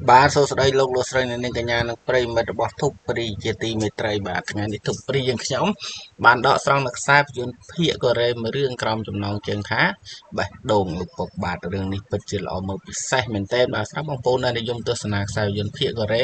បាទសួស្តីលោកលោកស្រីអ្នកនាងកញ្ញានិងប្រិយមិត្តរបស់ធុបព្រីជាទីមេត្រីបាទថ្ងៃនេះធុបព្រីយើងខ្ញុំបានដកស្រង់នៅខ្សែភាពយន្តភាគកូរ៉េមួយរឿងក្រោមចំណងជើងថាបេះដូងឪពុកបាទរឿងនេះពិតជាល្អមើលពិសេសមែនទែនបាទសម្រាប់បងប្អូនដែលនិយមទស្សនាខ្សែភាពយន្តភាគកូរ៉េ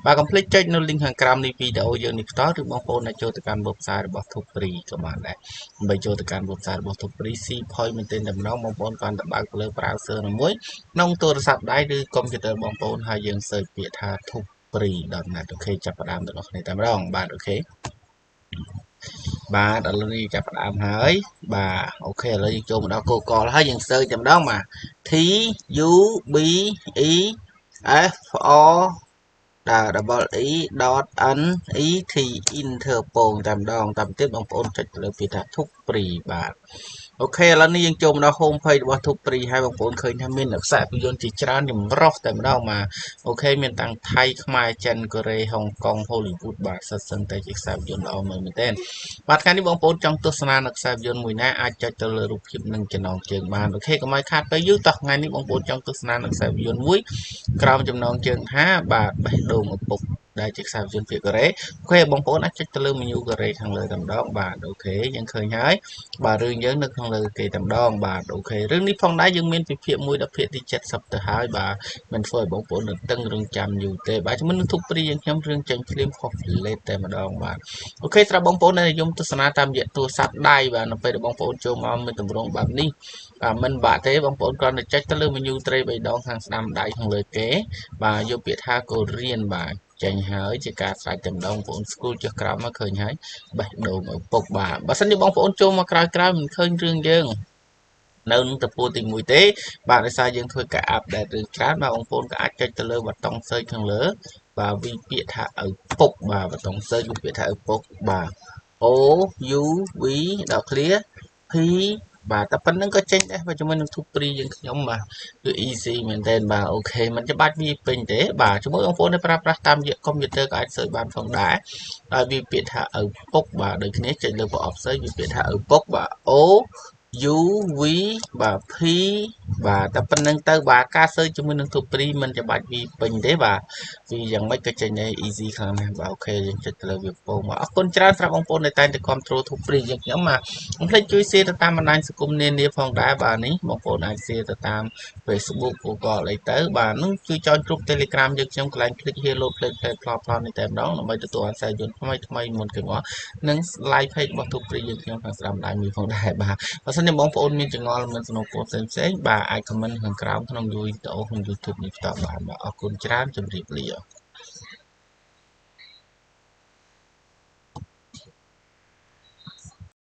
បាទកុំភ្លេចចុចនៅ link ខាងក្រោមនេះវីដេអូយើងនេះផ្ទាល់ឬបងប្អូនដែលចូលទៅកាន់ website របស់ធុបព្រីក៏បានដែរដើម្បីចូលទៅកាន់ website របស់ធុបព្រី C point មែនទែនតែម្ដងបងប្អូនគ្រាន់តែបើកលើ browser ណាមួយក្នុងទូរស័ព្ទដៃឬកុំព្យូទ័របងប្អូនហើយយើង search ពាក្យថា tubefree.net OK ចាប់ផ្ដើមទាំងអស់គ្នាតែម្ដងបាទ OK បាទឥឡូវនេះចាប់ផ្ដើមហើយបាទ OK ឥឡូវយើងចូលមកដល់ Google ហើយយើង search តែម្ដងបាទ T U B E F R double E dot N E T enter ពងតែម្ដងតាមទៀតបងប្អូនចុចទៅលើពាក្យថា Tube Free បាទ OK ឥឡូវនេះយើងចូលមកដល់ home page របស់ Tube Free ហើយបងប្អូនឃើញថាមានខ្សែភាពយន្តជាច្រើនចម្រុះតែម្ដងបាទ OK មានតាំងថៃខ្មែរចិនកូរ៉េហុងកុង Hollywood បាទសិតសឹងតែជាខ្សែភាពយន្តល្អមើលមែនទែនបាទថ្ងៃនេះបងប្អូនចង់ទស្សនានៅខ្សែភាពយន្តមួយណាអាចចុចទៅលើរូបភាពនិងចំណងជើងបាន OK កុំឲ្យខាតពេលយូរតោះថ្ងៃនេះបងប្អូនចង់ទស្សនានៅខ្សែភាពយន្តមួយក្រោមចំណងជើងថាបាទបេះដូងឪពុកដែលជាខ្សែភាពយន្តភាគកូរ៉េ OK បងប្អូនអាចចុចទៅលើ menu កូរ៉េខាងលើតែម្ដងបាទ OK យើងឃើញហើយបាទរឿងយើងនៅខាងលើគេតែម្ដងបាទ OK រឿងនេះផងដែរយើងមានពីភាគ1ដល់ភាគទី70ទៅហើយបាទមិនធ្វើឲ្យបងប្អូននឹងតឹងរងចាំយូរទេបាទជាមួយនឹងធុបព្រីយើងខ្ញុំរឿងចេញភ្លាមខុសលេតតែម្ដងបាទ OK សម្រាប់បងប្អូនដែលនិយមទស្សនាតាមរយៈទូរស័ព្ទដៃបាទនៅពេលដែលបងប្អូនចូលមកមានទម្រង់បែបនេះបាទមិនបាក់ទេបងប្អូនគ្រាន់តែចុចទៅលើ menu ត្រី3ដងខាងស្ដាំដៃខាងលើគេបាទយកពាក្យថា Korean បាទចេញហើយជាការស្រេចតែម្ដងបងប្អូន scroll ចុះក្រោមមកឃើញហើយបេះដូងឪពុកបាទបើសិនជាបងប្អូនចូលមកក្រោយក្រោយមិនឃើញរឿងយើងនៅនឹងតពូទី1ទេបាទដោយសារយើងធ្វើការ update រឿងច្រើនបាទបងប្អូនក៏អាចចុចទៅលើប៊ូតុង search ខាងលើបាទវាពាក្យថាឪពុកបាទប៊ូតុង search វាពាក្យថាឪពុកបាទ O U V ដល់ clear P បាទតែប៉ុណ្្នឹងក៏ចេញដែរបាទជាមួយនឹង Tube Free យើងខ្ញុំបាទគឺ easy មែនទែនបាទ OK មិនច្បាច់វាពេញទេបាទជាមួយបងប្អូនដែលប្រើប្រាស់តាមរយៈ computer ក៏អាច search បានផងដែរដោយវាពាក្យថាឪពុកបាទដូចគ្នាចុចលើប្រអប់ search វាពាក្យថាឪពុកបាទ O U V បាទ P បាទតែប៉ុណ្្នឹងទៅបាទការ search ជាមួយនឹង Tube Free មិនច្បាច់វាពេញទេបាទវាយ៉ាងម៉េចក៏ចេញដែរ easy ខ្លាំងណាស់បាទ OK យើងចុចទៅលើវាពងបាទអរគុណច្រើនសម្រាប់បងប្អូនដែលតែងតែគ្រប់គ្រង Tube Free យើងខ្ញុំបាទកុំភ្លេចជួយ share ទៅតាមបណ្ដាញសង្គមនានាផងដែរបាទនេះបងប្អូនអាច share ទៅតាម Facebook Google អីទៅបាទនឹងជួយចុចគ្រប់ Telegram យើងខ្ញុំកន្លែង click here load play play ផ្លោផ្លោនេះតែម្ដងដើម្បីទទួលអានខ្សែយន្តថ្មីថ្មីមុនគេមកនិង live page របស់ Tube Free យើងខ្ញុំខាងស្ដាំដៃមួយផងដែរបាទបើសិនជាបងប្អូនមានចម្ងល់មិនសំណូមពរផ្សេងផ្សេងបាទអាច comment ខាងក្រោមក្នុងវីដេអូក្នុង YouTube នេះផ្ទាល់បានបាទអរគុណច្រើនជម្រាបលា។